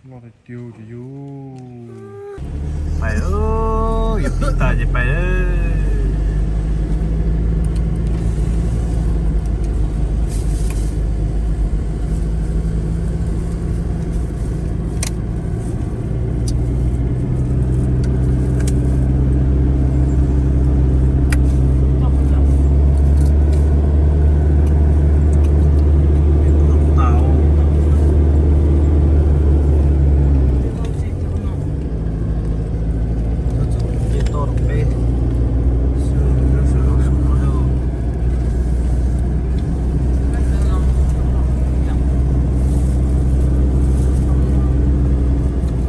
Loj tiag tiag yus. Pais, yus pib tas ces pais.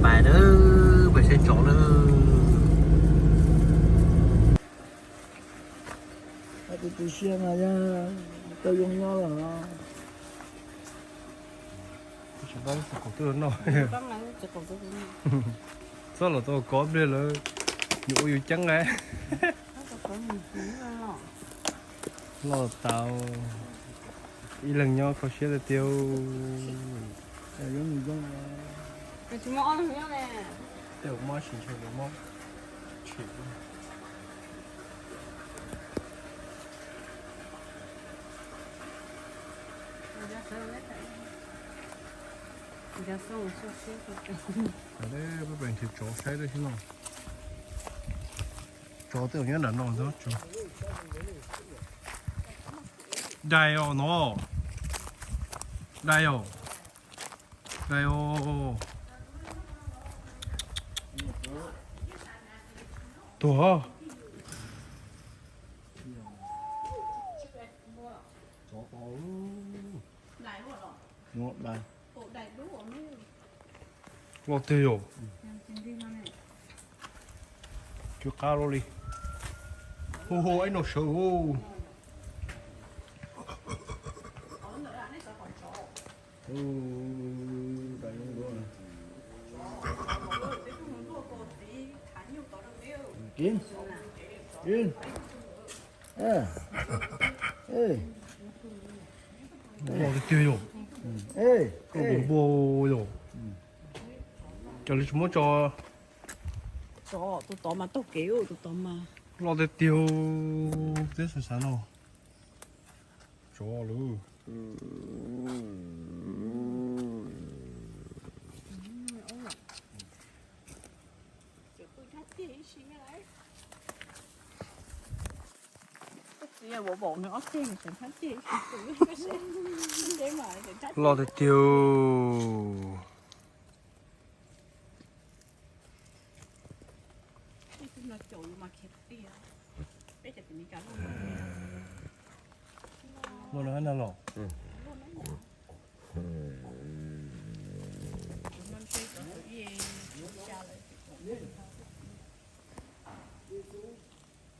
Pais na, pais saib tsov na. Tus siab mas yog tau zoo nyob los. Tsis paub txog qhov twg los noj. Txhob los tau kov pliag lawm, nws ua yus ceeb lawm. Los tau ib leeg nyob kho siab tiag tiag. Tej mob tsis ntshe mob tshis. Peb pais nrhiav tsov saib dua xwb no. Tsov twb nyob nram no ntag. Dai os no. Dai os. Dai os. Tuag. Loj tiag yom. Cua qab loj li. Hu hu ib no sawv hu. Loj tiag tiag yom. Koj npua yom. Cas li tsis muab tso. Tus tod mas taug kev, tus tod mas. Loj tiag tiag, teb xav xav no. Tsov lawm. Loj tiag tiag. Loj na los.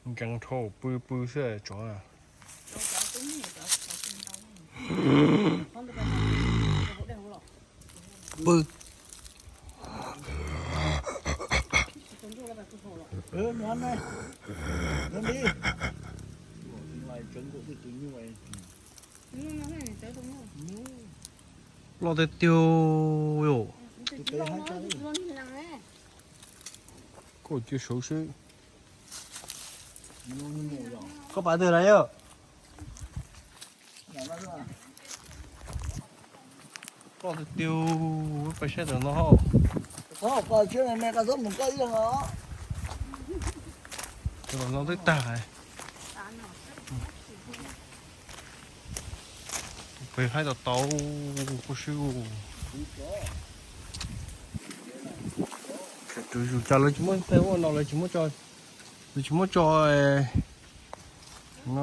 Nkees dhau pw pw xwb tsov. Pw. Loj tiag tiag yom. Koj cia sawv seb. Koj pais twg lawm yom? Loj tiag tiag, pais saib tom no. Tom no twb tag. Pem haib tau tau kuj swb. Tus yus cas lawv tsis muab tej ua no, lawv tsis muab tso, lawv tsis muab tso no.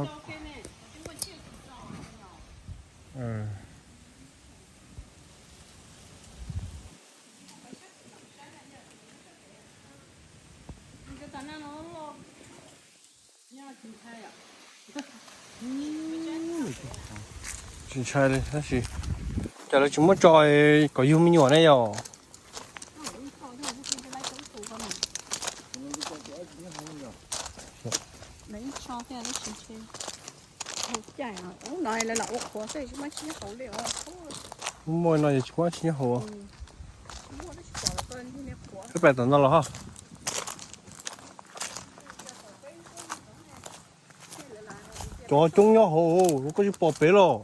Tsis ntshai li tab sis cas lawv tsis muab tso kom yug me nyuam ne yom. Muaj no yog tsis muab tsis nyob hauv. Peb pais tom no los ho. Cov coob nyob hauv, koj tsis pom pem los?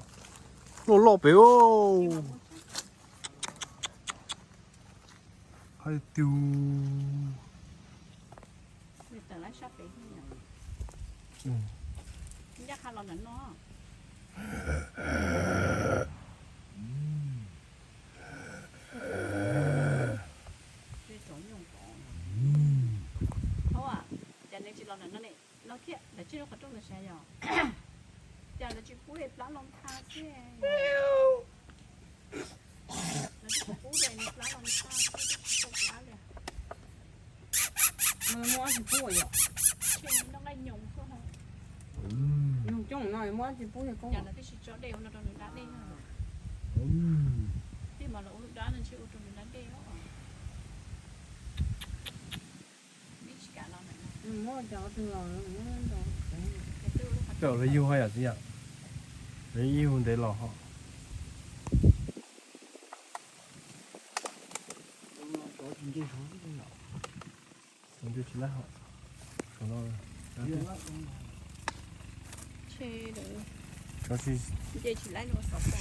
Loj loj pem. Hais tias Cas nws tsis los ntawm no ne, los thiab lawv tsis rau qhov rooj ntawd sav yom? Cas lawv tsis pub plab los ntha xwb? Lawv tsis pub plab los ntha xwb, tsis pub plab li. Muaj dab tsi pub yom? Nyob nqaij nyoos xwb. Nyoos coob no muaj dab tsi pub yog koob. Cas lawv twb tsis tso dej ua no rau nws da dej na. Tej mas lawv ua lub dab no ntshe ua rau nws da dej os. Coj lawv yug haj yam txiv yam, lawv yug ntev los ho.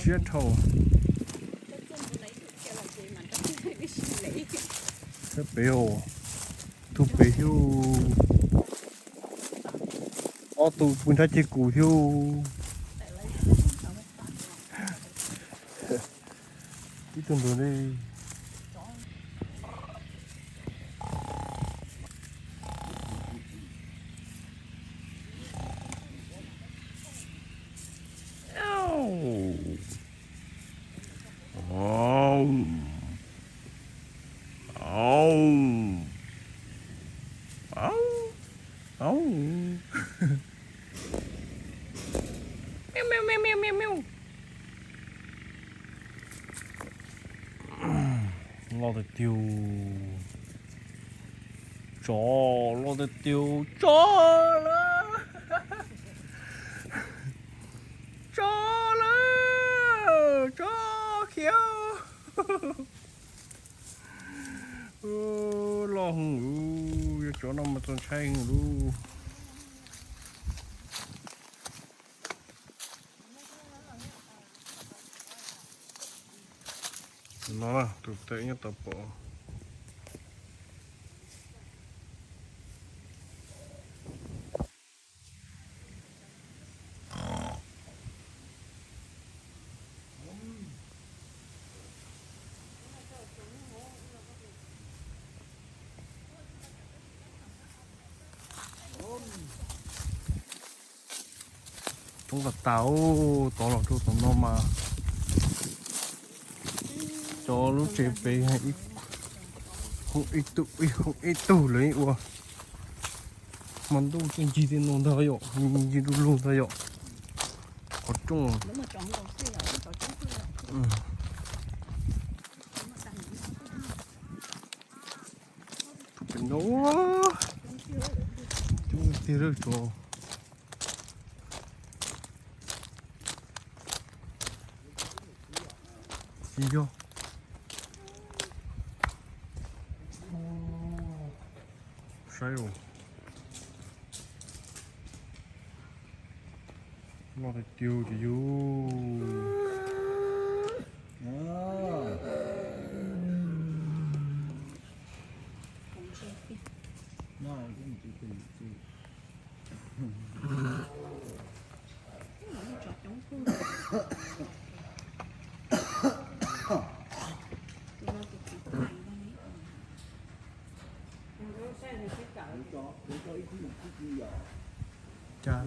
Siab dhau. Sab pem os, tug pem thiab. Ob tug pw nrhab ceg kuv thiab. Ib tug ntawd li. Loj tiag tiag. Tsov, loj tiag tiag, tsov lawm. Tsov lawm, tsov khiav. Loj heev, yog tsov no mas txaus ntshai heev lauj. No tus tawm nyob tau pom. Roob tas tas, tod los rau tom no mas cov lub tsev pem ib tug ib tug lawv ua. Mas ntuj txawj ncig tej no ntag yom, ncig du lug ntag yom. Qhov rooj. Pem no coob tiag lawm tsov. Tsis yog. Saib os. Loj tiag tiag ces yus. Cas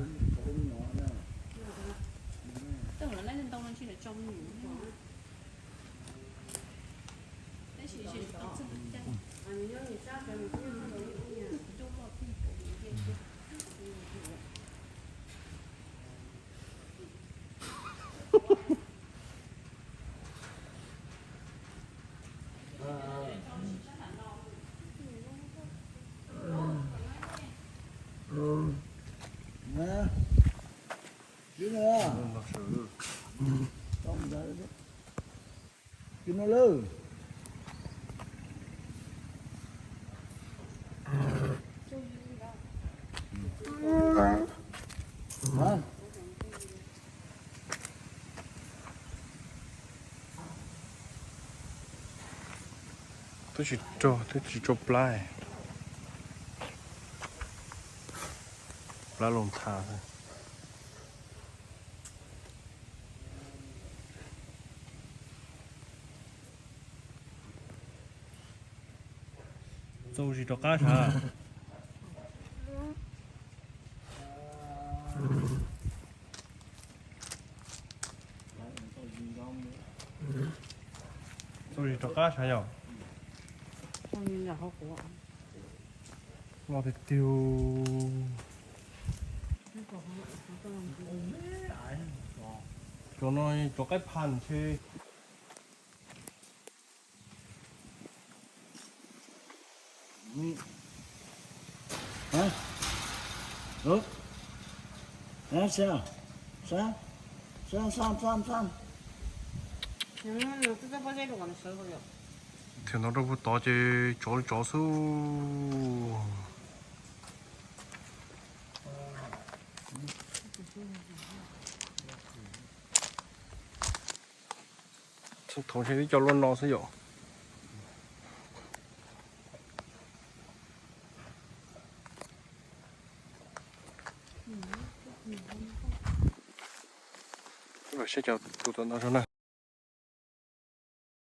Twb tsis rau, twb tsis rau plab, plab los tham. Txaus zis rov qab sav. Txaus zis rov qab sav yom. Loj tiag tiag. Cov no cov qaib pha ntshe. Thiab no rau puag tod ces tsov li tsov xwb. Thaum ntshe twb coj luaj no xwb yom. Saib cov tus tom no zog na.